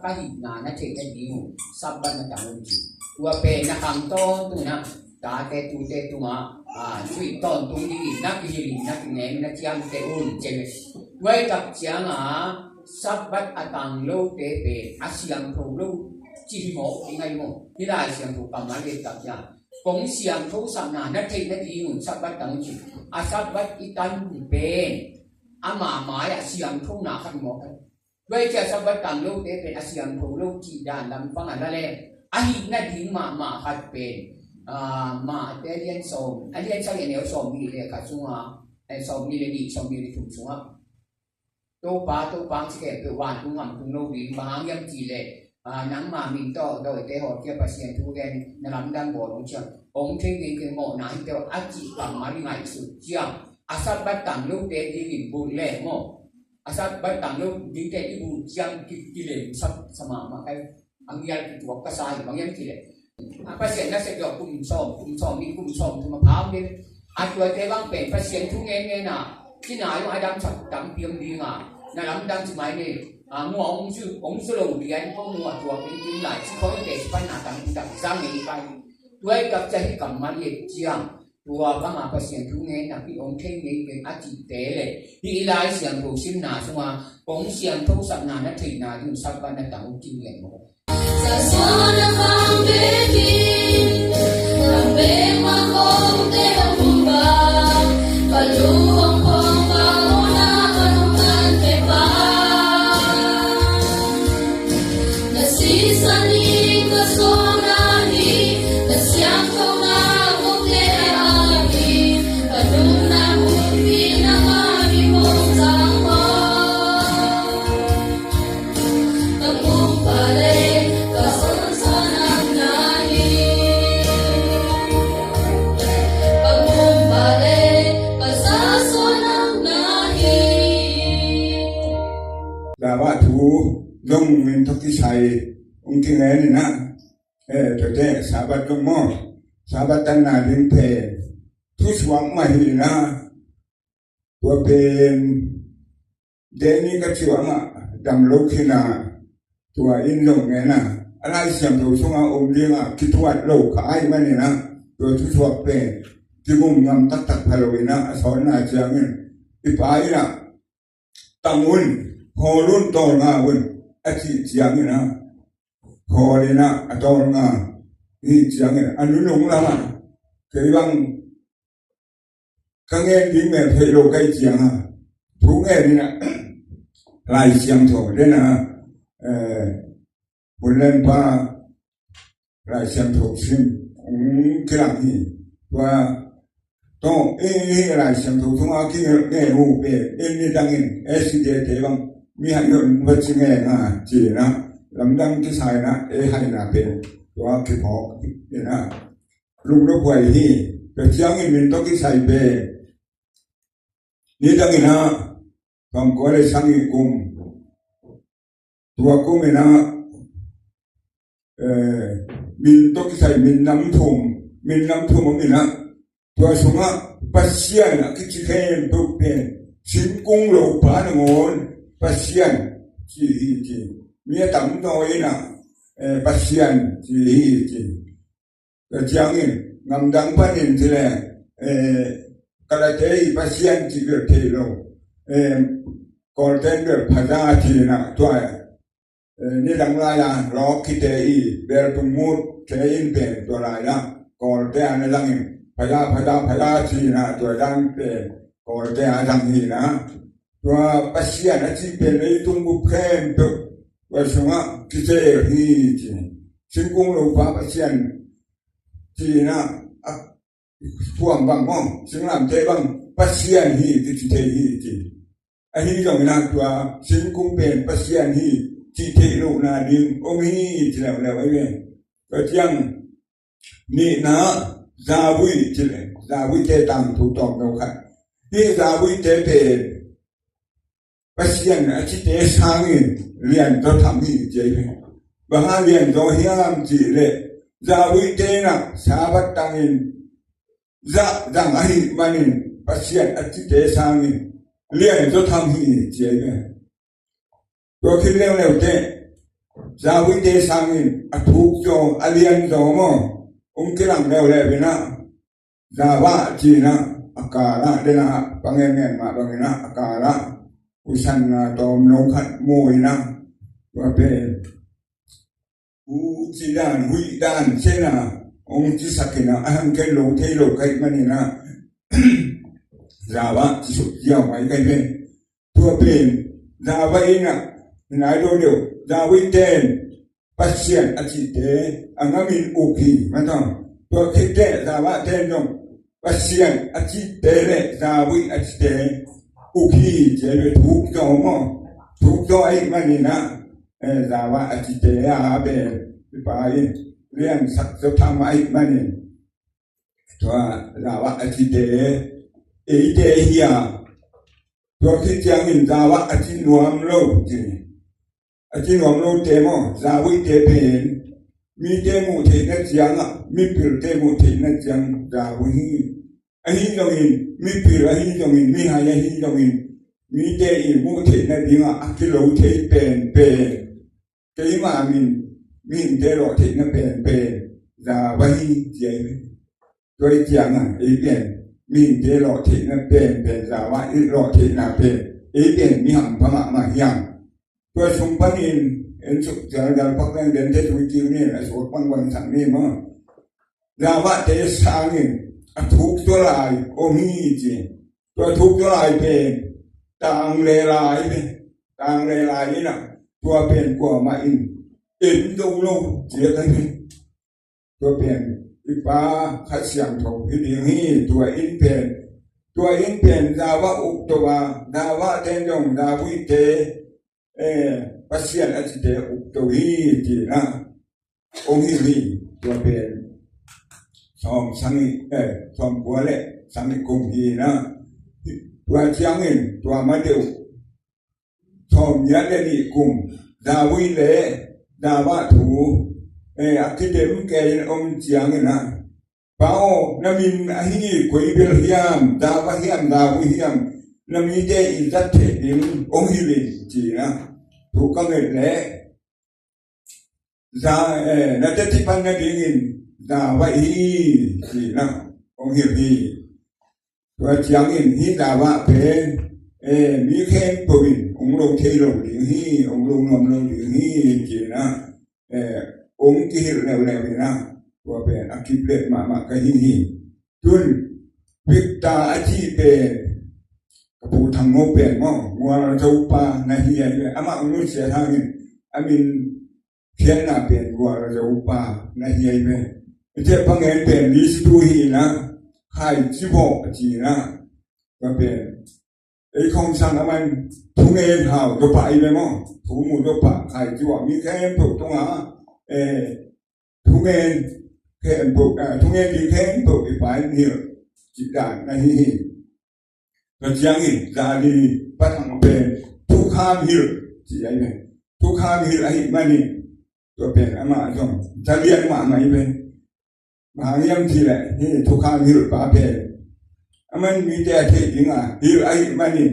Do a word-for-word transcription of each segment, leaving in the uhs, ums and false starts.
ka hihna na theih nading un Sabbath na tang un ci. Tua pen na khang tawntung in ah, tate tute tungah, a, zuih tawntung dingin na kihilh in, na kinem in, na ciamteh un ci. Tua hi tak ciangah Sabbath a tang lote pen a siangtho lo ci hi mawk ding ahi maw? Hih Lai Siangtho kammal hi tak ciang kong siangthosakna na theih nading un Sabbath tang un ci. A Sabbath i tang pen amah mai-ah siangthona khat hi mawk ahi. Tua hi ciang Sabbath tang lote pen a siangtho lo cih dan lampang a la leng, a hih nading mahmah khat pen, a, Mate a lian sawm, a lian sagih, a neu sawmnih le khat sungah, eh, sawmnih le nih, sawmnih le thum sungah, Topa, Topa ci khempeuh vantung gam tung lo ding, bang hang hiam cih leh, a, nangma min tawh dawite hawl kia Pasian thu gen, na lamdang bawl hong ciang, hong thei ngei kei mawhna hi teh aw, a cih kammal i ngaihsut ciang, a Sabbath tang lote dingin bul leh maw? A Sabbath tang lo dingte i bul ciang ki, kilemsak sa mahmah kai. A ngial kituak ka sa hi, bang hiam cih leh, a, Pasian nasep zawh kum sawm, kum sawm nih, kum sawm thum a pha om ding. A tuate bang pen Pasian thu ngen ngen a, cina zong a damsak tampi om ding a, na lamdang ci mai ni. A, mua hong zu, hong zu lo lian kong mua tua kong kim lai ci khawng te ci pan na tampi tak zang ngei pai. Tua hi tak ciang hih kammal i et ciang, tua banga Pasian thu ngen napi hong thei ngei keng a cihte le, hih i Lai Siangtho simna sunga kong siangthosakna na theihna ding Sabbath na tang un ci ngen maw? Sabbath thu zong min tawh kisai hong kingen in ah, eh, tuate Sabbath zong maw, Sabbath tanna ding pen thusuak mah hi in ah, tua pen deni ka ci uh amah dam lo khin a, tua in zong ngen a, a Lai Siangtho sunga om ding a kituat lo kha ahih manin ah, tua thusuak pen kigum ngam taktak pha lo in ah, a sawtna ciangin i Pa in ah, tang un, hawl un, tawlnga un, a cih ciangin ah, hawl in ah, a tawlnga hi ciangin a nunung lamah kei bang ka ngen ding mel theih lo ka hih ciangin, thu ngen in ah, Lai Siangtho den ah, eh, Hun Len Pa Lai Siangtho sim hong kilang hi. Tua tawh, eh, Lai Siangtho thunga kinge uh pen, eh, nidangin, eh, S D A te bang mi hai hon va ci nge nga ci in ah, lamdang kisai in ah, eh, haina pen tua kiphawk in ah, lungnophuai hi. Tua ciangin min tawh kisai pen nidangin ah, tawmkua le sagih kum, tua kum in ah, eh, min tawh kisai min nam thum, min nam thum om in ah, tua sungah Pasian a kici khempeuh pen singkung lopa nangawn Pasian ci hi ci. Mi a tamzaw in ah, eh, Pasian ci hi ci. Tua ciangin ngamdang panin ci le, eh, Kalate i Pasian ci bel thei lo, eh, Kawlte in bel Phaza ci in ah, tua, eh, nidang lai-a lawk khite i bel tung mut te in pen tua lai-a Kawlte a na zangin Phaza, Phaza, Phaza ci in ah, tua dan pen Kawlte a zang hi in ah, tua Pasian a cih pen leitung bup khempeuh tua sungah kicel hi ci. Singkung lopa Pasian ci in ah, a, thuam bang maw, singlamteh bang Pasian hi kici thei hi ci. Ahi zongin ah tua singkung pen Pasian hi cih theih lohna ding om hi ci leuleu ahi ve. Tua ciang nihna, zavuih ci le, zavuihte tangthu tawm lo khat. Hih zavuihte pen Pasian a cite sangin lianzaw tham hi ci ahi ve. Bang hang lianzaw hiam cih leh, zavuihte in ah Sabbath tangin zah zang ahih manin Pasian a cite sangin lianzaw tham hi ci ahi ve. Tua khin leuleu teh, Zavuite sangin a thuk zaw, a lian zaw maw, hong kilang leuleu inah, Zava ci inah, a kala dena pangen ngen mah bang inah a kala, u sanna tawm no khat mu inah, tua pen u ci dan, huih dan sena hong cisak inah, a hangken lo thei lo ka hih man inah, Zava ci suk ziau mai ka hih pen. Tua pen Zava inah, nai do deuh, Zava iten Pasian a cihte a ngamin uk hi, mataw. Tua khit teh Zava ten zong Pasian a cihte le Zava a cihte uk hi, ci a hi ve. Thuk zaw maw, thuk zaw ahih man inah, eh, Zava a cihte a pen i pa in liansak zaw tham ahih man in, tua Zava a cihte eite hi a, tua khit ciangin Zava a ci nuam lo ci. A ci nuam lote maw, Zavuite pen mite muh theihna ciangah, mipilte muh theihna ciang Zavu hi. Ahi zongin mipil, ahi zongin mihai, ahi zongin mite i muh theihna dingah a kilo thei penpen, keima min mihingte lawh theihna penpen Zava hi, ci a hi. Tua i ciangah ei pen mihingte lawh theihna penpen, Zava i lawh theihna pen ei pen mi hampha mahmah hiam? Tua sung panin en suk ciang galpak leng den te tui kil nin a suak bangbang sak ni maw. Zavate sangin a thuk tua lai om hi ci. Tua thuk tua lai pen tang le lai pen, tang le lai inah, tua pen kuamah in en zo lo ci a ka hi. Tua pen i pa Kha Siangtho hi ding hi. Tua in pen, tua in pen Zava ukto a, Zava ten zong Zavuite, eh, Pasian a cihte ukto hi, ci inah hong hilh hi. Tua pen sawm sagih, eh, sawm kua le sagih kum hi inah. Tua ciangin tua ma deuh sawm nih le nih kum Zavu le Zava thu, eh, a kidem kei in om ciang inah, Pa aw, na min ahi koi bel hiam, Zava hiam, Zavu hiam, na mite i zat theih ding hong hilh in, ci inah thu ka nget leh, Za, eh, na teci pan nadingin Zava hi, ci inah hong hilh hi. Tua ciangin hih Zava pen, eh, mi khempeuh in hong lo thei lo ding hi, hong lo nuam lo ding hi, ci inah, eh, hong kihilh leuleu inah, tua pen a kiplet mahmah ka hi hi. Tun Victor a cih pen ka pu Thang Ngo pen maw, Gualzo pa na hi a hi ve. Amah hong nusia hangin a min khiatna pen Gualzo pa na hi a hi ve. Ite pangen pen Listu hi inah, Khaici Vawh a ci inah, ka pen ei khong sang a man thungen hau dopah i ve maw? Thu mu dopah, Khaici Vawh mi khempeuh tungah, eh, thungen khempeuh, eh, thungen ding khempeuh i pa in hilh cih dan na hi hi. Tua ciangin Zali pa Thang pen thukham hilh ci a hi ve. Thukham hilh ahih manin tua pen amah zong zalian mahmah hi ve. Bang hang hiam cih leh hih thukham hilh pa pen a man mite a theih dingah hilh ahih manin,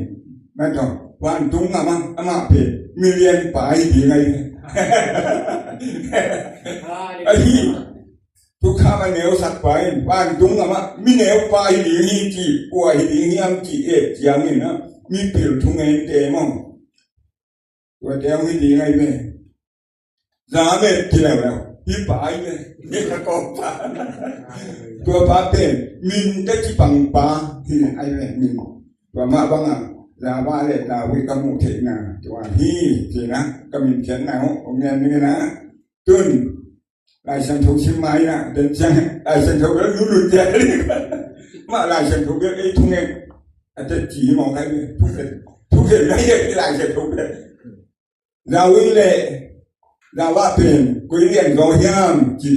mataw, vantung amah, amah pen milian pa hi ding ahi. Ahi, thukham a neusak pa in vantung amah mineu pa hi ding hi ci, kua hi ding hiam cih et ciangin ah, mipil thungente maw, tuate hong hi ding ahi ve. Za met ci leuleu, hih pa ahi ve. Hih ka kawm pa. Tua pa pen min teci pang pa hi ahi ve, min. Tua mah bangah Zava le Zavu ka muh theihna tua hi, ci na, ka min khiatna uh hong ngen ni na. Tun Lai Siangtho sim mai na, den ciang Lai Siangtho bel lutlut ciang. Mah Lai Siangtho bel ei thungen a teci mawk ahi ve, thukhen, thukhen na hi Lai Siangtho bel. Zavu le Zava pen koi lian zaw hiam ci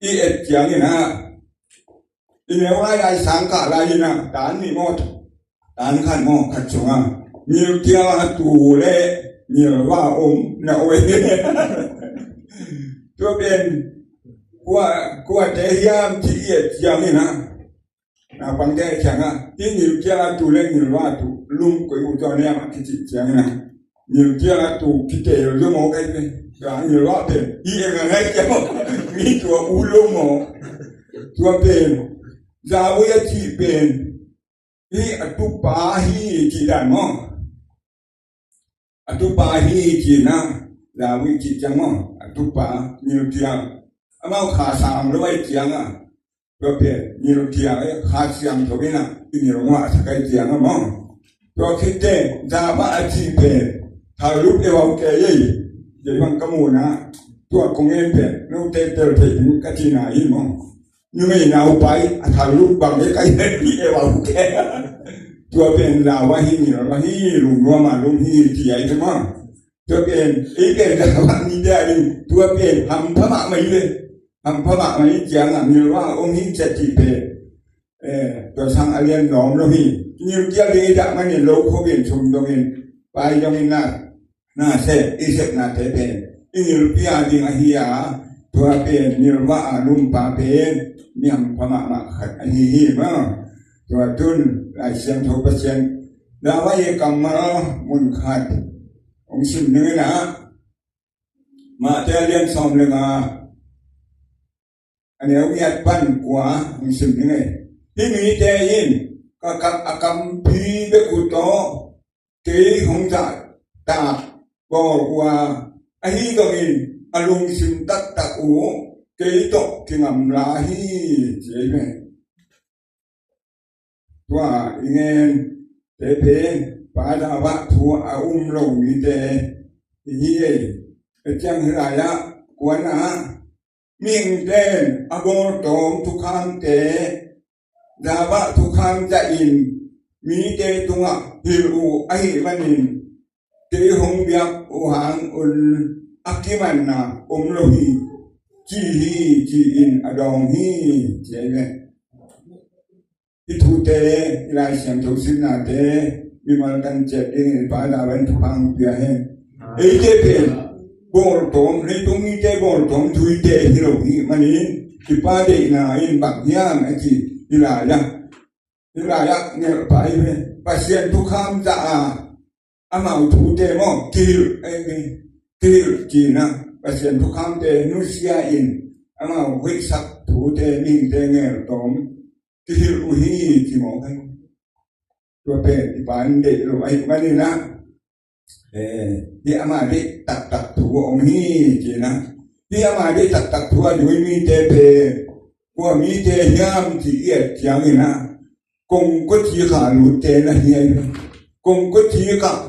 i et ciangin ah, i neu lailai sang kah lai in ah, dan nih maw, dan khat maw, khat sungah ngilkial a tu le ngilva om na oi. Tua pen kua, kuate hiam ci i et ciangin ah, naupangte kiangah, hih ngilkial a tu le ngilva tu lum koi uh tua ne hiam a kicih ciangin ah, ngilkial a tu kiteel zong mawk ahi ve. Ka ngilvah pen hi e, ka ngai ciang maw, mi tua u lo maw. Tua pen Zawui a cih pen hi a tupa hi cih dan maw. A tupa hi cih na, Zawui cih ciang maw, a tupa ngilkial. Amau kha sam lo ai ciang a, tua pen ngilkial e, kha siangtho in a i ngilvah sak ai ciang a maw. Tua khit teh Zawui a cih pen thaluk e, vau ke ei. Kei bang ka mu na, tua kong en pen note tel thei ding ka cihna hi maw. Numei naupai a thaluk bang e, ka en hi e, vau ke. Tua pen Zawui hi, ngilvah hi, lungnuam a lum hi ci ai ve maw. Tua pen ei pen Zawui mite a ding tua pen hampha mahmah hi ve. Hampha mahmah hi ciang a ngilvah om hi ci a cih pen, eh, tua sang a lian nuam lo hi. Ngilkial ding i dah manin lo khuakin sum dongin, pai dongin na, na sep, i sepnate pen i ngilpi a ding ahi a, tua pen ngilvah a lumpa pen mi hampha mahmah khat ahi hi maw. Tua tun Lai Siangtho Pasian Zawui kammal mun khat hong sim ning in a, Mate a lian sawm le nga, a neu giat pan kua hong sim ning e. Hih mite in ka, ka, a kampi bek uh tawh kei hong zahtak bawl uh a, ahi zongin a lungsim taktak uh kei tawh kingamla hi, ci hi ve. Tua i ngente pen Pa Zawui thu a um lo mite i hi ei. Ka ciang hi lai-ah kuana mihingte in a bawltawm thukhante Zawui thukham zahin mite tungah hilh uh ahih manin, kei hong biak uh hang un a kimanna om lo hi, ci hi, ci-in a dawng hi, ci hi ve. Hih thute, hih Lai Siangtho simnate mimal kan ciat dingin Pa Zawui in thupha hong pia hen. Eite pen bawltawm, leitung mite bawltawm thuite hi lo hi manin, i Pa deihna in bang hiam a ci hi lai-ah. Hih lai-ah ngelh pah hi ve. Pasian thukham zah a, amau thute maw, kihilh, eh, kihilh cihna, Pasian thukhamte nusia in amau hoihsak thute mihingte ngelh tawm kihilh uh hi, ci mawk hi. Tua pen i Pa in deih lo ahih manin ah, eh, hih ama deih taktak thu a om hi, cihna. Hih ama deih taktak thu a dui mite pen kua mite hiam cih i et ciangin ah, kongkocik ah lutte na hi ahi ve. Kongkocik ah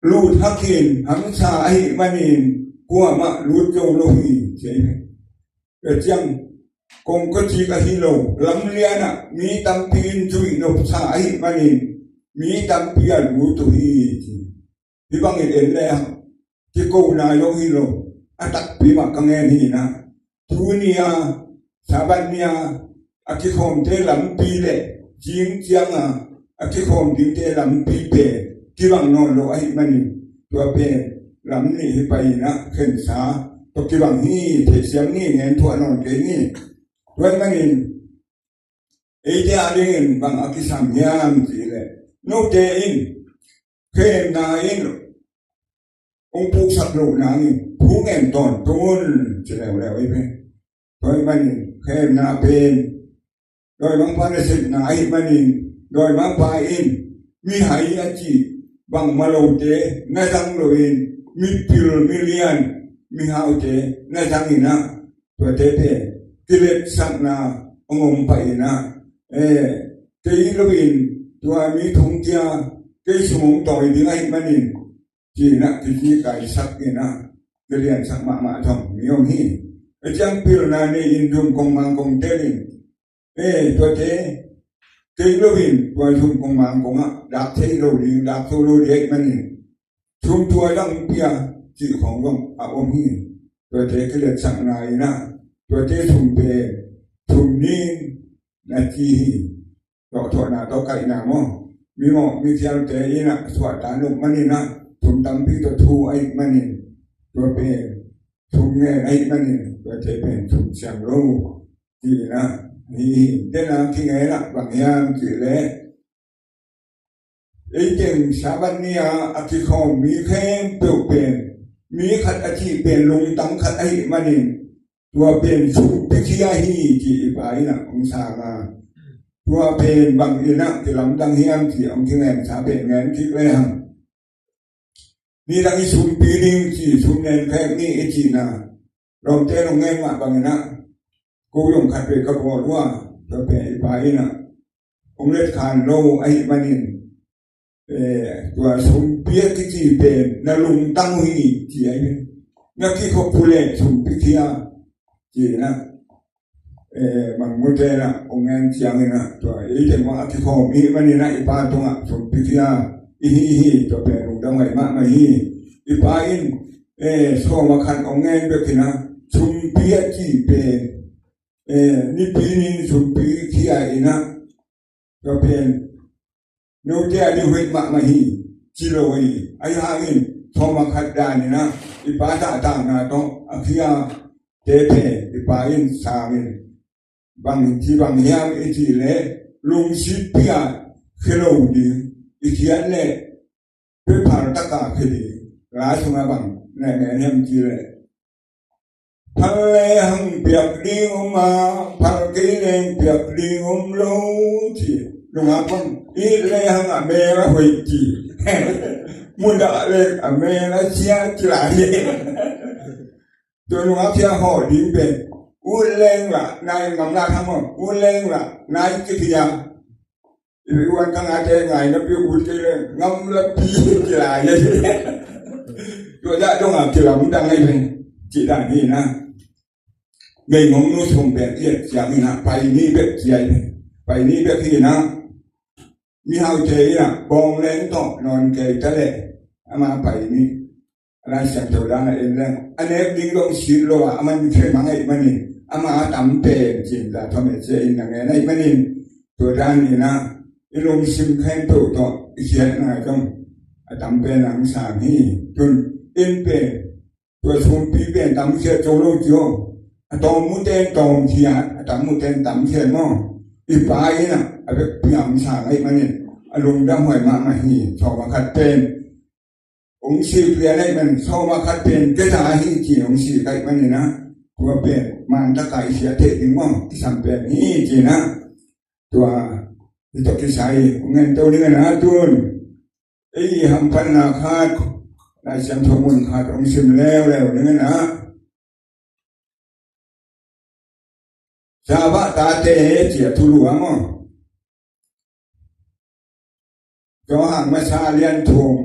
lut hakin hamsa ahih manin kuamah lut zo lo hi, ci ahi ve. Ka ciang kongkocik ahi lo, lamlian ah mi tampi in zuih nopsa ahih manin mi tampi a lut uh hi, ci. Hih bangin en le hang, kiko nai lo hi lo, a takpi mah ka ngen hi na. Tuni a, Sabbath ni a, a kikhawmte lampi le, zing ciang a, a kikhawm dingte lampi pen kibang nawn lo ahih manin, tua pen lam nih hi pai in ah, khensa tawh kibang hi, theihsiam ni, ngen thuah nawn kei ni. Tua ahih manin, eite a dingin bang a kisam hiam cih leh, note in khemna in hong puksak loh nangin thu ngen tawntung un, ci leuleu hi ve. Tua ahih manin khemna pen dawimangpa nasepna ahih manin, dawimangpa in mihai a cih bangmah lote na zang loin, mipil milian mihaute na zang in ah, tuate pen kiletsakna hong om pah in ah, eh, kei loin tua mi thum kia kei sung hong tawi ding ahih manin, ci in ah kikikaisak in ah, kiliansak mahmah zong mi om hi. A ciang pilna nei in, zumkong mangkong tel in, eh, tuate kei loin tua zumkong mangkong ah dak thei lo ding, dak tho lo ding ahih manin, sum tua zang pia cih khawng zong a om hi. Tuate kiletsakna in ah, tuate sum pen thum ni na ci hi. Tawhtawhna tawh kaihna maw, mimawh miphialte in ah suahtak nop manin ah, thum tampi tawh thu ahih manin, tua pen thum ngen ahih manin, tuate pen thum siang lo, ci in ah, hi hi. Dena kingen ah bang hiam cih leh, ei teng Sabbath ni a a kikhawm mi khempeuh pen Mi khat a cih pen lungtang khat ahih manin, tua pen sumpi khia hi ci i pa in ah hong sang a, tua pen bang in ah kilamdang hiam ci hong kingen sa pen ngen kik le hang. Nidang i sumpi ding ci, sum nen khek ni i cihna, lawmte nong ngen mah bang in ah, ko zong khat vei ka bawl uh a, tua pen i pa in ah hong letkhan lo ahih manin, eh, tua sumpi a kici pen na lungtang uh hi ci ahi ve. Na kikhop uh leh sumpi khia ci na, eh, bang mute na hong ngen ciangin ah, tua eite mah a kikhawm i hih manin ah i pa tungah sumpi khia i hi hi, tua pen lungdam huai mahmah hi. I pa in, eh, sawm a khat hong ngen bek in ah, sumpi a ci pen, eh, nipi nin sumpi khia in ah, tua pen note a ding hoih mahmah hi ci lo hi. Ahi hangin sawm a khat dan in ah i pa zahtakna tawh a khiate pen i pa in sangin, bang ci bang hiam i cih leh, lungsim pi a khia lo ding, i khiat leh pe phal taka khia ding. La sungah bang na ngen hiam cih leh, phal le hang piak ding om a, phal kei leng piak ding om lo ci. Nungak bang, it le hang a mel a hoih ci, mudah le a mel a sia ci lai hi. Tua nungak sia hawh ding pen, ut leng lah nai, ngamla tham maw, ut leng lah nai ci khia. I wan ka ngate ngai napi ut kei leng ngam lapi ci lai hi. Tua zah dong a kilamdang ahi pen cih dan hi na. Gei ngong nu sum bek i et ciang in ah pai ni bek ci ahi pen, pai ni bek hi na. Mihaute in ah bawng leng tawh nawn kei ta leh ama pai ni. A Lai Siangtho dan a en leng, a nek ding dong sit lo a, a man khe mang ahih manin, ama a tam pen cin, Za Thome sia in na ngen ahih manin, tua dan in ah i lungsim khempeuh tawh i khiatna dong a tam pen a hong sang hi. Tun in pen tua sumpi pen tam khiat zo lo ci aw. A tawm mute in tawm khiat, a tam mute in tam khiat maw. I pa in ah a vekpi a hong sang ahih manin a lungdam huai mahmah hi. Sawm a khat pen hong sik lian ahih man, sawm a khat pen kei ta hi ci hong sik ahih manin ah, tua pen mantaka i siat theih ding maw, kisam pen hi ci na. Tua hi tawh kisai hong ngen to ding a na. Tun ei hamphatna khat, Lai Siangtho mun khat hong sim leuleu ding a na. Zava tate ci a thulu a maw. Johan masa lian thum,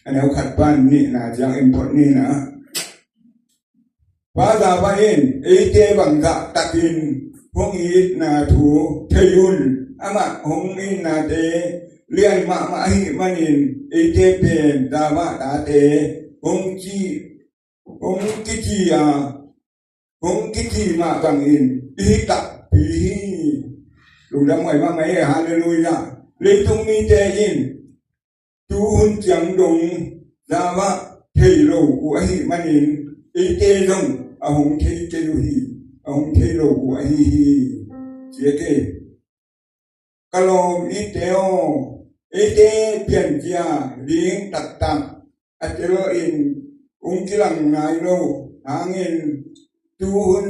a neu khat pan nihna ciang in phot ni na. Pa Zava in eite bang zahtakin hong itna thu thei un. Amah hong itnate lian mahmah ahih manin eite pen Zava tate hong ci, hong kici a, hong kici mah bangin i hi takpi hi. Lungdam huai mahmah e, halleluiah. Leitung mite in tuhun ciang dong Zava thei lo uh ahih manin eite zong a hong thei kei uh hi, a hong thei lo uh ahi hi. Ci a kei. Ka lawm ite aw, eite piancia ding taktak a tel in hong kilang nai lo hangin tuhun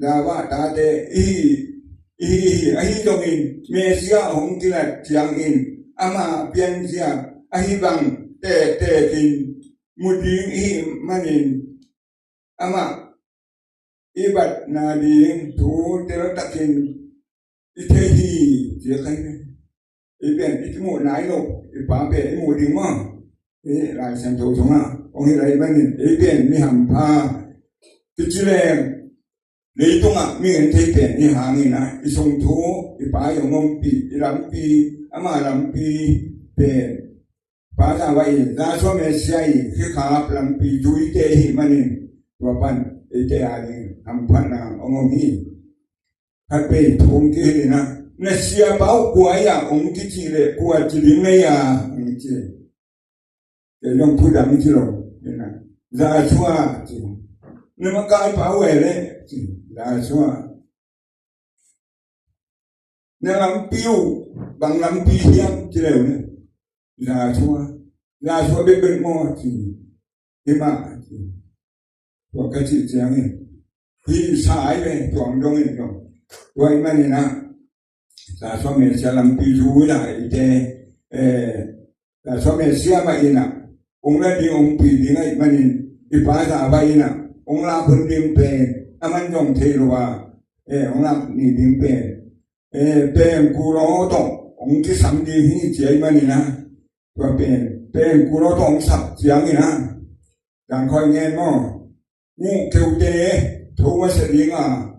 Zava tate i hi, i hi hi. Ahi zongin Messiah hong kilat ciangin ama piancia ahi bang tektekin mu ding i hih manin amah i batna ding thu teltakin i thei hi, ci a kei. I pen i kimuh nai lo, i Pa pen i muh ding maw. I Lai Siangtho sungah hong hilh ahih manin i pen mi hampha kici leng, leitungah mi genthei pen i hangin ah, i sung thu, i Pa i hong ompih, i lampi, ama lampi pen Pa Zava in, Yahshua Messiah i kikhap lampi tuite i hih manin, tua pan eite a ding hamphatna hong om hi. Khat vei thu hong kihilh in ah, na siapa uh kua hi a hong kici leh kua ci ding na hi a, hong ci. Kei zong thu dang ci lo, Yahshua ci. Na makaipa uh e leh ci, Yahshua. Na lampi uh bang lampi hiam ci leh uh ne, Yahshua, Yahshua bekbek maw ci. Hi mah ci. Tua ka cih ciangin, hih sa ai ve, tua ang dongin dong. Tua ahih manin ah, sa sua me sia lampi zu ina eite, eh, sa sua me sia mah ina, ong la ding ong pi ding ahih manin, i pa sa va ina, ong la khun ding pen, aman zong thei lo a, eh, ong la ni ding pen, eh, pengkul aw tawh ong kisam ding hi ci ahih manin ah, tua pen, pengkul aw tawh ong sap ciangin ah, dan khoi ngen maw? Nguh keute tho masa ding a,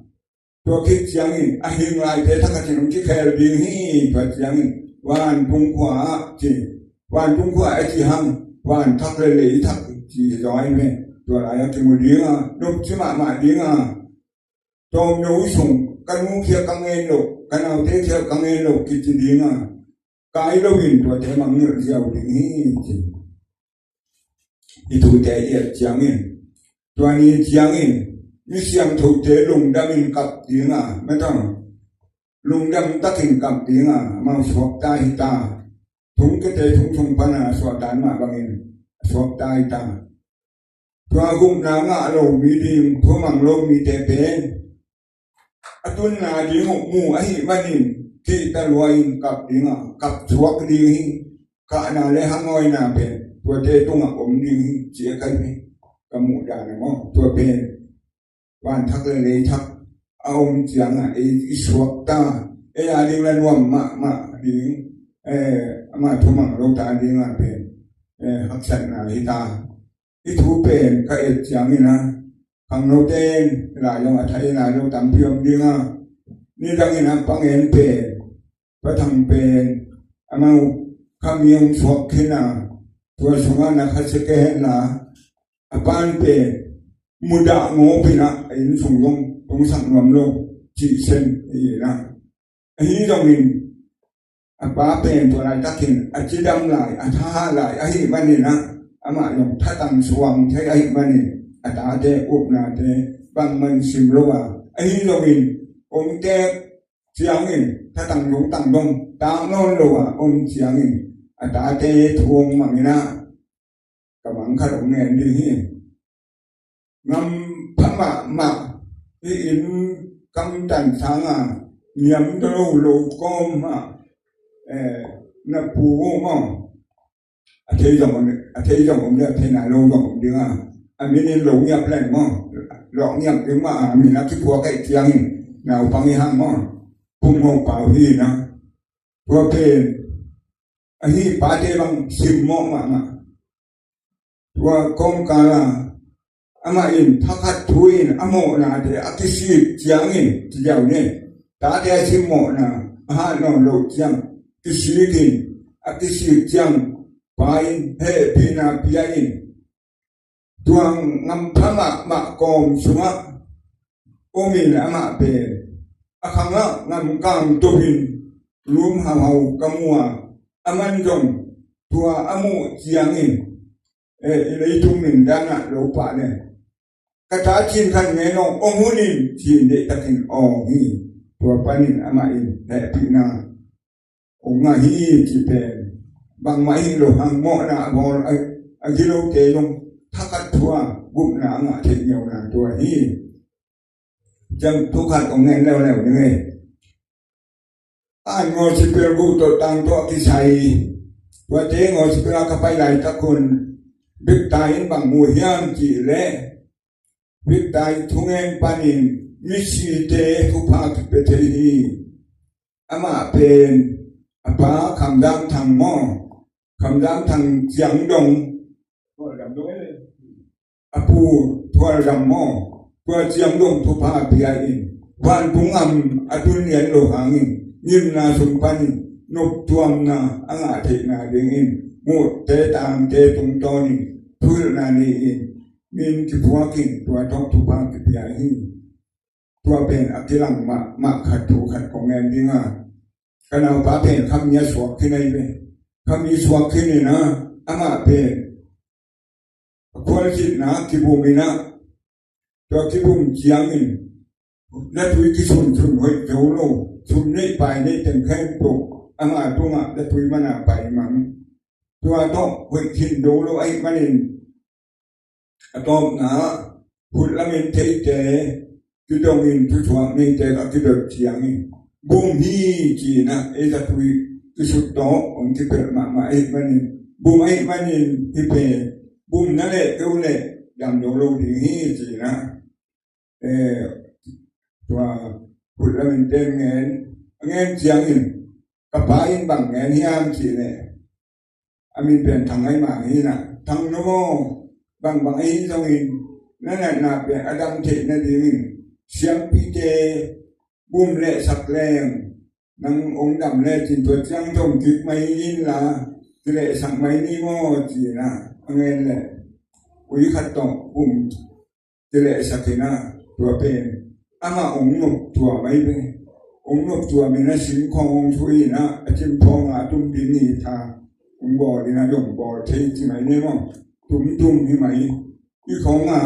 tua khit ciangin a hing laite thak a cin hong kikhel ding hi. Tua ciangin vantung khua ah ci, vantung khua a ci hang, van thak le lei thak ci zaw hi ve. Tua lai a kimu ding a, nopci mahmah ding a, tawmno sung ka nu khia ka ngen lo, ka naute khia ka ngen lo kici ding a, kai loin tuate mangngilh ziau ding hi ci. Hih thute i et ciangin, tua ni ciangin, mi siangthote lungdamin kap ding a, matang, lungdam takin kap ding a, amau suakta hi ta. Thongkiate thong sung pana suakta mah bangin suakta hi ta. Tua gupna ngah lo mi ding, thumang lo mite pen a tunna ding uh mu ahih manin, kihta lua in kap ding a, kap suak ding hi. Kahna le hangawina pen tuate tungah om ding hi ci a, ka muh dan a maw, tua pen van thak le lei thak a om ciang a, ei i suakta, ei a ding la nuam mahmah ding, eh, amah thumang lo ta ding a pen, eh, haksatna hi ta. Hih thu pen ka et ciangin ah, khangnote in lai zong a thei lai lo tampi om ding a, nidangin ah Pa Ngen pen, Pa Thang pen, amau kha mi hong suak khin a, tua sungah na kha sia kei hen la, a pan pen mudah ngawpin ah, a inn sung zong tungsak nuam lo cih sen hi in ah. Ahi zongin a pa pen tua laitakin a cidam lai, a thahat lai ahih manin ah, amah zong thatang suang thei ahih manin, a tate upnate bangmah sim lo a, ahi zongin ong teek ciangin thatang lungtang dong tak nawn lo a om ciangin, a tate thu hong mang in ah, ka mang khat hong ngen ding hi. Ngam pha mahmah, hih inn kamtan sang a niam lo lo kawm ah, eh, na pu maw? A thei zong om, a thei zong om ding, a thei nai lo zong om ding a, a min in lo ngiap leng maw? Lo ngiap ding mah a, min a kiphuak ahih ciangin naupang i hang maw? Pum ho pau hi na. Tua pen ahi, pate bang simmawh mahmah. Tua kawmkal a amah in thakhat thu in a mawhnate a kisik ciangin, ci ziau ni, tate a simmawhna a hat nawn loh ciang kisik in, a kisik ciang pa in hehpihna pia in, tua ngam pha mahmah kawm sungah om in, amah pen a khangah ngam kang to in lum hauhau ka mu a, aman zong tua a muh ciangin, eh, i leitung mindan ah lo pah le, ka ta cin khat ngen aw, ong hun in, cin deihtakin awng hi. Tua panin amah in hehpihna ong ngah hi cih pen bangmah hi lo hang, mawhna a bawl a, a gilote zong thakhat thu a gupna a ngah theih ngiauna tua hi. Ciang thu khat ong ngen leuleu ding hi. An gospel guh tawh tang tawh a kisai, tuate gospel a ka pai laitak un, bektai in bang mu hiam cih leh, bektai thungen panin misite thupha kipia thei hi. Amah pen a pa Kham Dam Thang maw, Kham Dam Thang Ciang Dong, a pu Thual Dam maw, tua Ciang Dong thupha pia in, vantung ngam a tun lian lo hangin, ngimna sung panin noptuamna a ngah theihna dingin, muhte tangte tungtawnin thuhilhna nei in, min kiphuak in, tua tawh thupha kipia hi. Tua pen a kilang mahmah khat thu khat kong ngen ding a, ka naupa pen khami a suak khin ahi ve. Khami suak khin in a, amah pen a khualzinna kibum in a, tua kibum ciangin latui kisunsun hoih zo lo, sun neih pai neih teng khempeuh amah tungah latui mana pai mang. Tua tawh hoih khin zo lo ahih manin, a tawpna ah khut lamin theite kidongin, thuthuak neite ka kidot ciangin bum hi ci-in ah ei zatui kisut tawh hong kipelh mahmah ahih manin, bum ahih manin hi pen, bum na leh keu leh dam lo lo ding hi ci-in ah, eh, tua khut lamin ten ngen, a ngen ciangin ka pa in bang ngen hiam cih leh, a min pen Thang Ngai Mang hi-in ah, Thang nu aw, bangbang ahi zongin na natna pen a dam theih nadingin siampite bum lehsak leng nang hong dam lecin tua ciang tawm kik mai inla, kilehsak mai ni maw ci-in ah a ngen leh, ui khat tawh bum kilehsak in ah, tua pen amah hong nop tua mai ve. Hong nop tua min a sin khawng hong thu in ah, a cin khawng a tum ding ni tha hong bawl in ah, dong bawl thei ci mai ni maw? Tum tum hi mai. I khawng a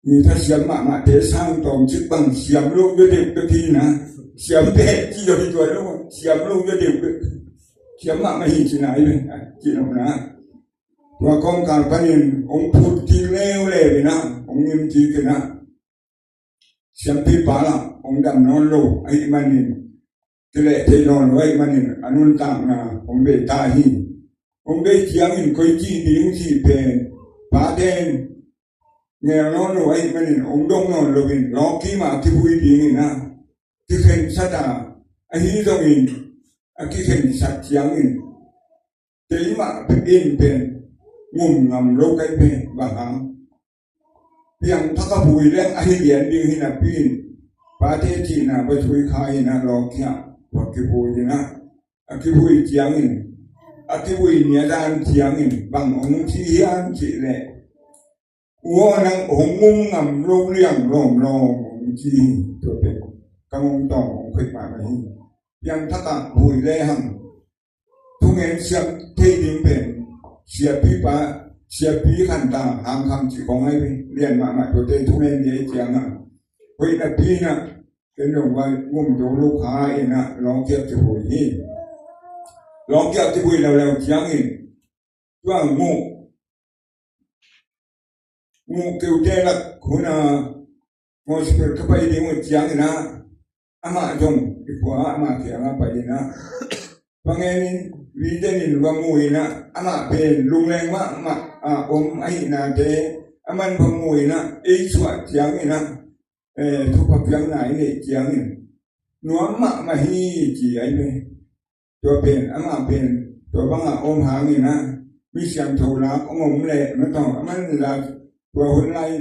mi tha siam mahmahte sang tawm cik bang siam lo deuhdeuh bek hi in ah, siam pen ci lo hi tua lo, siam lo deuhdeuh bek. Siam mahmah hi ci nai ve, ci lo na. Tua kawmkal panin hong phut kik leuleu in ah, hong ngim kik in ah, siampipa lah hong dam nawn lo ahih manin, kileh thei nawn lo ahih manin a nuntakna hong bei ta hi. Hong bei ciangin koi ci ding cih pen, paten ngel nawn lo ahih manin hong dong nawn loin lawngkim ah kivui ding in ah kikhensat a, ahi zongin a kikhensat ciangin keimah in pen ngum ngam lo kai pen, bang hang, piangthak a vui leng ahi lian ding hi napi in, pate cihna va zui kha in ah lawngkim ah va kivui in ah, a kivui ciangin, a kivui ni a dan ciangin bang hong ci hiam cih leh, u aw, nang hong ngum ngam lo liang lawmlawm hong ci hi. Tua pen ka ngong tawng hong khoih mahmah hi. Piangthak a vui lehang thungen siam thei ding pen siapipa, siapi khanta hangkham cih khawng ahi ve. Lian mahmah tuate thungen ding ahih ciangin, hoih napi in ah ken dong vai ngum do lo kha in ah lawngkim ah kivui hi. Lawngkim ah kivui leuleu ciangin tua nguh, nguh keute lak hun a hospital ka pai ding uh ciangin ah, amah zong i khua ah amah kiangah pai in ah, va ngen in, video in va mu in ah, amah pen lungleng mahmah a om ahihnate aman va mu in ah, ei suah ciangin ah, eh, thupha piakna i neih ciangin nuam mahmah hi ci ahi ve. Tua pen, amah pen tua bangah om hangin ah, mi siangtho lak hong om leh, ma tawh, aman za, tua hun lai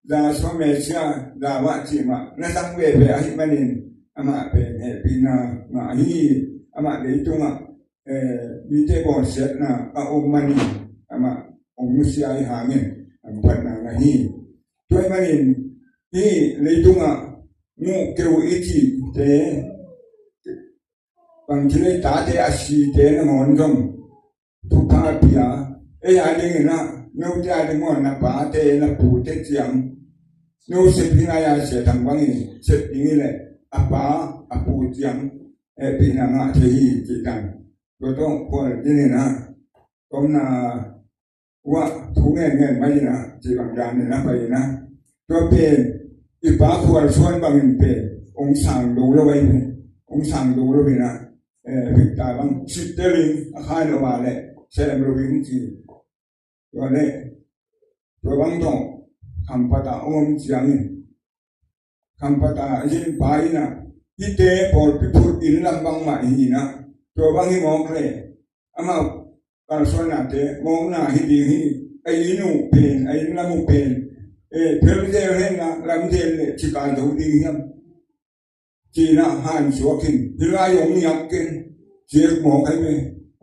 za sua mesia za vah cih mah na zang veve ahih manin, amah pen hehpihna ngah hi. Amah leitungah, eh, mite bawlsiatna a om manin, amah hong nusia ahih hangin hamphatna ngah hi. Tua ahih manin hih leitungah nguh keu i cihte, bangci lei tate a site nangawn zong thupha pia, ei a dingin ah, note a ding maw, na pate na pute ciang, no sep hi nai a, Sia Thang bangin sep ding hi leh, a pa a pu ciang hehpihna ngah thei hi cih dan. Tua tawh khual dingin ah, tawmna uah thu ngen ngen mai in ah, cih bang dan in ah pai in ah, tua pen i pa Khual Suan bangin pen hong sang do lo ahi pen, hong sang do lo in ah, eh, victor bang sit telin a khan lo a leh sem lo in ci. Tua leh tua bang tawh Khampat ah hong om ciangin, Khampat a zinpa in ah, hihte pawlpi phut inn lam bangmah hi in ah, tua bang hi mawk leh, amau kalsuannate mawkna hi ding hi. A inn uh pen, a inn lam uh pen, eh, phel zel hen la, lam zel leh cika zo ding hiam, ci-in ah hansuak in, hih lai hong ngiak ken, ci-ek mawk ahi ve.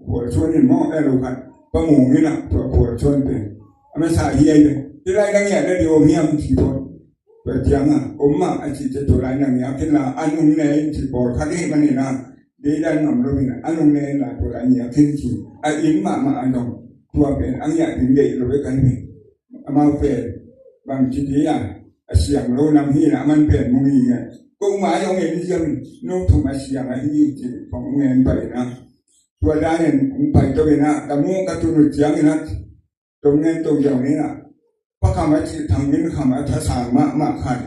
Khual Suan in mawk a lo khat, Pa Mung in ah tua Khual Suan pen a masa hi ahi ve. Hih lai na ngiah nading om hiam ci pawl. Tua ciangah, om mah a cih ciang tua lai na ngiak in la, an hong ne in ci pawl khat ahih manin ah, deidan ngam lo in ah, an hong ne in la tua lai ngiak in ci. A inn mahmah a dong, tua pen a ngiah ding deih lo bek ahi ve. Amau pen bangci ding a, a siang lo nam hi in ah, aman pen mu ngei ngei. Ko mai hong en ziau in, no thum a siang ahi ci, hong en pai in ah. Tua dan in hong pai to in ah, ka mu ka tun uh ciangin ah, tong ngen tong ziau in ah, Pa Kham a cih Thang Min Kham a thasang mahmah khat.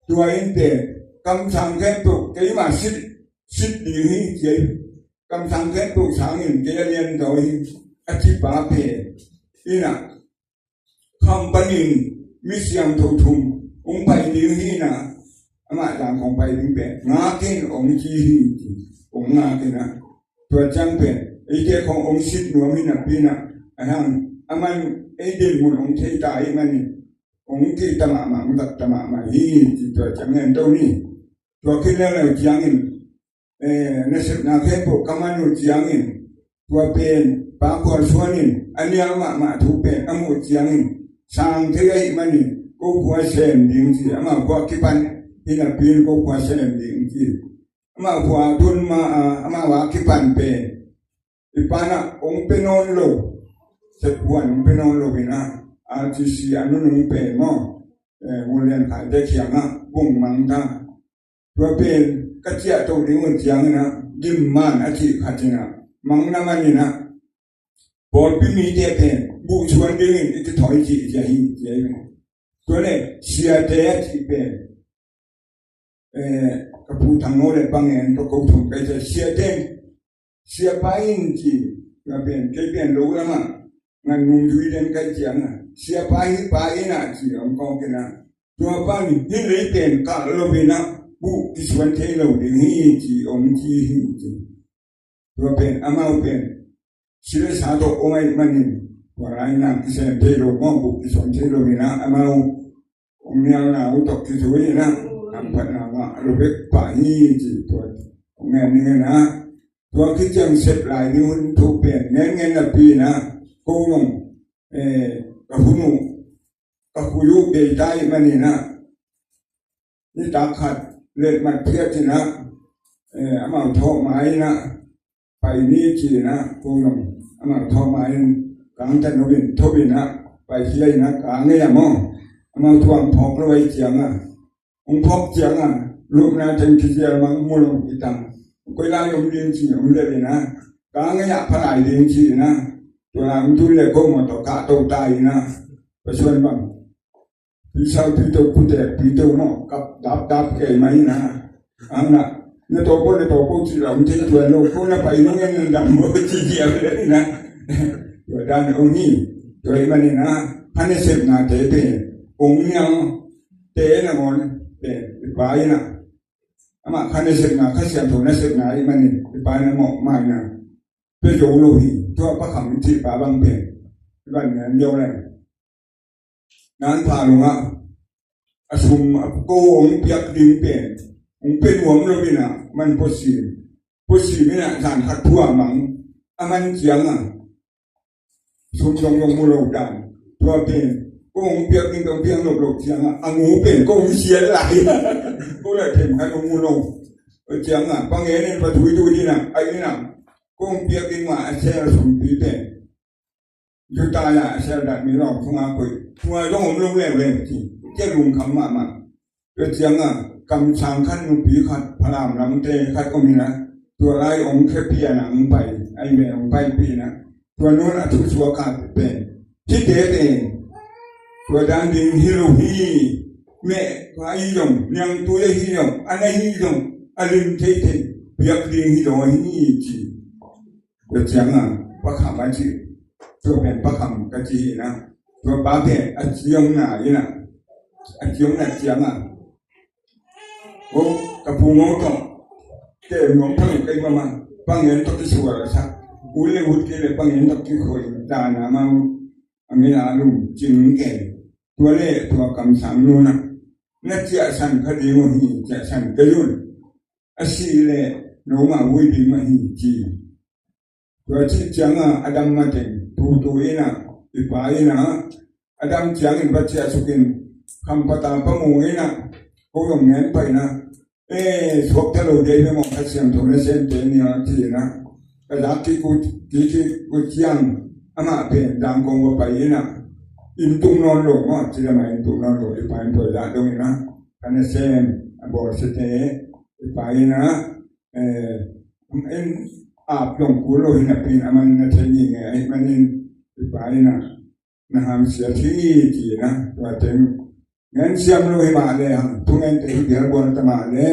Tua in pen kamsang khempeuh keimah sit, sit ding hi ci a hi. Kamsang khempeuh sangin kei a lian zaw hi a ci pa pen. Ina Kham panin mi siangtho thum hong pai ding hi ina, amah zang kong pai ding pen ngakin hong ci hi ci, hong ngakin a. Tua ciang pen eite khong hong sit nuam hi napi ina, a hang aman ei dinmun hong thei ta ahih manin hong kihta mahmah, hong zakta mahmah hi ci. Tua ciang ngen to ni. Tua khit leuleu ciangin eh, nasepna khempeuh ka man uh ciangin, tua pen Pa Khua Suan in a nial mahmah thu pen a muh ciangin, sang thei ahih manin ko khua sem ding ci, amau khua kipan hi napi in ko khua sem ding ci. Amau khua tun ma, ah, amau a kipan pen i pa in ah hong pia nawn lo, sep khuan hong pia nawn lo ina, R T C a nunung pen maw, eh, Mulian Khaite kiangah bung mang ta. Tua pen ka ciah to ding uh ciang ina, gim man a cih khat ina, mang na man ina, pawlpi mite pen buh suan dingin i kithawi cih cia hi, cia hi. Tua le siate a cih pen, eh, ka Pu Thang Ngaw le Pa Ngen tawh ko thum kai cia, siate in, siapa in ci, tua pen kei pen lo lamah ngan nung zui den kai ciang a, siapa hi pa ina ci hong kawk ina, tua pan hih lei pen kah lo ina, buh kisuan thei lo ding hi ci hong ci hi ci. Tua pen amau pen si le sa tawh om ahih manin, tua lai in kisem thei lo maw, buh kisuan thei lo ina, amau hong nialna uh tawh kizui ina, hamphatna mah a lo bek pah hi ci. Tua hong ngen ning ina, tua khit ciang sep lai ding hun thu pen ngen ngen napi ina, ko zong, eh, ka hun uh ka khui uh bei ta ahih manin ah, nitak khat letmat phiat in ah, eh, amau thawh mai in ah, pai ni ci in ah, ko zong amau thawh mai in, kangtan uh in tho in ah, pai khia in ah, ka ngei a maw, amau thuang phawk lo ahih ciang ah, hong phawk ciang ah, lupna teng kizial mang mu lo hi tang, koi lai om ding ci om lel in ah, ka ngei ah pha lai ding ci in ah, tua lai hong tun le ko maw tawh kahto ta in ah, Pasuan bang. Pi sau pi to, pu te pi to maw, kap dap dap kei mai na. Ang na, na to po, na to po ci lam te tuan lo, ko na pai nung en na dam bo ci dia le na. Tua dan ong hi, tua i mani na, hane sep na te pe, ong niang te na mon pe, pai na. Ama hane sep na, ka siam to na sep na i mani, pai na mo mai na. Pe zo lo hi, tua pa kham ci pa bang pe, ban na yo le. Nan pha lungah a sum a ko hong piak ding pen hong pia nuam lo in ah, man puasim, puasim in ah zan khat thu a mang a man ciang ah, sum zong zong mu lo dan. Tua pen ko hong piak ding, ko hong piak lo lo ciang ah, a ngu pen ko hong sial lai. Ko la them khat hong mu lo ciang ah, pa ngen in pa tui tui in ah, a in ah, ko hong piak ding mah a sel a sumpi pen Judah a sel dat mi lawm sungah koih, sungah zong om lo leuleu ci, cia lungkham mahmah. Tua ciangah kamsang khat, nupi khat, Falam lamte khat om in ah, tua lai ong khepi a nang pai, ai ve ong paipih in ah, tua nun a thusuak a pen, hihte pen tua dan ding hi lo hi. Meh ka hi zong, niangtui a hi zong, an a hi zong, a lim theithei piak ding hi lo hi ci. Tua ciangah pa kham a ci, tua pen pa kham ka ci hi na. Tua pa pen a ciong na hi na. A ciong na ciangah, ko ka pu ngo tawh, ke ngong pa ngen kai mama, pa ngen tawh kisual a sa. U le ut ke le pa ngen tawh kikhoi dana ma u. A ngen a lum cing ke. Tua le tua kamsang nuna, na ciahsan kha ding uh hi, ciahsan kei un. A sih le no ma vui ding mah hi ci. Tua cih ciangah a dam mateng tutu in ah, i pa in ah, a dam ciangin va ciah sukin, khampata pa mu in ah, ko zong ngen pai in ah, e, suakta lo dei ve maw, Kha Siangtho na semte ni a ci in ah, ka zak kik uh, kik kik uh ciang, amah pen dang kong va pai in ah, inn tung nawn lo maw, ci lamah inn tung nawn lo, i pa in tua zah dong in ah, ka nasem a bawlsiate, i pa in ah, eh, en ap zong kul lo hi napi in, a man na thei ni nge ahih manin, i pa in ah, na hamsiat hi ci na, tua teng ngen siam lo hi mah le hang, thungen te hi bial buan ta mah le,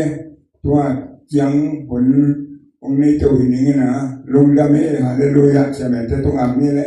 tua ciang hun hong nei to hi ning na, lungdam hi, hallelujah, siamente tung am ni le.